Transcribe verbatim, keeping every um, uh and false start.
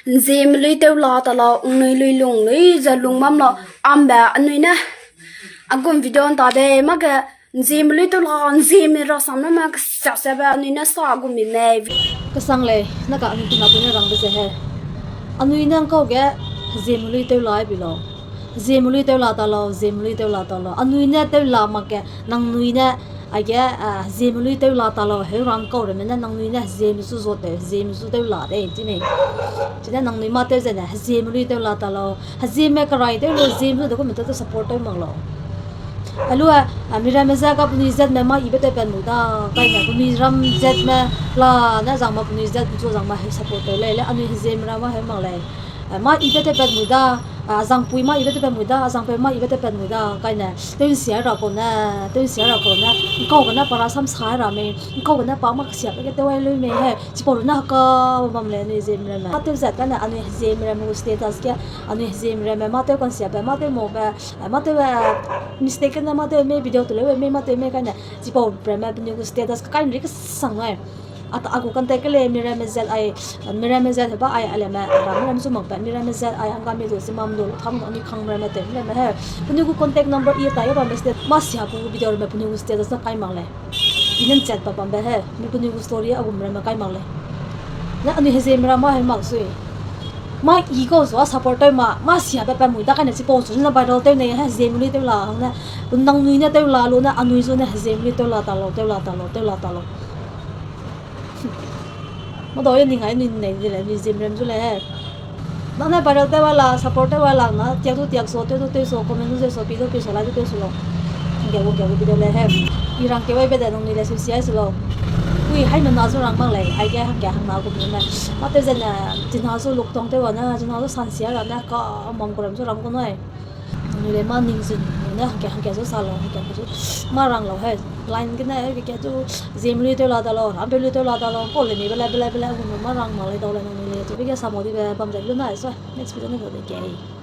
Nzieme lui tew la ta lau, nnui lui lung lui ze lung bam lau, ambe anui ne. Agum video nta de, mâ ge nzieme lui tew la, nzieme rasam ne ma kesiabe anui ne sa agum bi mei. Kesang lei, na ka anui tina pui ne rangbe ze he. Anui ne ngkau ge, nzieme lui tew la bi lau. Nzieme lui tew la ta lau, nzieme lui tew la ta lau. Anui ne tew la mak ge, nangnui ne, aige, ah, nzieme lui tew la ta lau, heu rang kau ramme ne, nangnui ne, nzieme su zuat tew, nzieme su tew la de, chi ne. Chi ne nangnui mâ tew ze ne, nzieme lui tew la ta lau. Nzieme kerai tew lu, nzieme su de gu me tew te support tew mak lau. Alu, ah, miramme ze ka penui zatme mâ ibe tew pat mui da, kaine, penui ram zatme, la, ne zangme penui zat, zu zangme he support tew lei, le, anui nzieme ram mâ he mak lei. Eh, mâ ibe tew pat mui da, ah, azangpui mâ ibe tew pat mui da, azangpeu mâ ibe tew pat mui da, kaine, tew nsia ra kau ne, tew nsia ra kau ne, ngkau gene pa rasam sa ra mei, ngkau gene pa mâ kesiabe ge tew ai lui mei he, chipau lu ne heka bam lei anui nzieme ramme. Mâ tew zat kaine anui nzieme ramme gu status ge, anui nzieme ramme mâ tew kansiabe, mâ tew maube, eh, mâ tew, eh, mistake gene mâ tew mei video tu leu mei mâ tew mei kaine, chipau ramme penui gu status kai nri kesang nai. Ata a gu contact ke lei miramme zat ai, miramme zat heba ai aleme, ramme ramme zu makbe, miramme zat ai hangga mi du, zimam du, lu tham du, anui kangme ramme tew, miramme he. Penui gu contact number i ta, i ramme stat, mâ sia gu video ramme penui gu status ne kai mak lei. I ne nchat pa bambe he, mi penui gu story a gum ramme kai mak lei. Ne anui nzieme ram mâ he mak sui. Mâ i kau zu a support tew ma, mâ siabe pat mui da kaine chipau chu ne viral tew nei he, nzieme lui tew la hang ne. Pe nangnui ne tew la lu ne, anui zu ne nzieme lui tew la ta lau, tew la ta lau, tew la ta lau. Mâ dau e ning ai nui nei de lei, nui nzieme ram zu lei he. Nang ne viral tew wa la, support tew wa la na, tiak du tiak so, tew du tew so, comment du tew so, pi du pi so, like du tew so lau. Hangge gu, hangge gu video lei he. I rang keu aibe de nangnui le seusi ai su lau. Ui, haimena zu rang mak lei, aige hangge hangna gu mime. Mâ tew zene, china zu luktuang tew wa ne, china zu sansia ra ne, ka mam gu ram zu rang gu nui. Nangnui le mâ ning zun ne, hangge hangge zu sa lau, hangge hangge zu mâ rang lau he. Line gene, hangge zu, nzieme lui tew la ta lau, rampeu lui tew la ta lau, kau le mi bele, bele, bele, gu mâ rang mak lei dau le nangnui le, chibe ge sa mau dibe bam zai lu nai sui, next video ne dau de ge.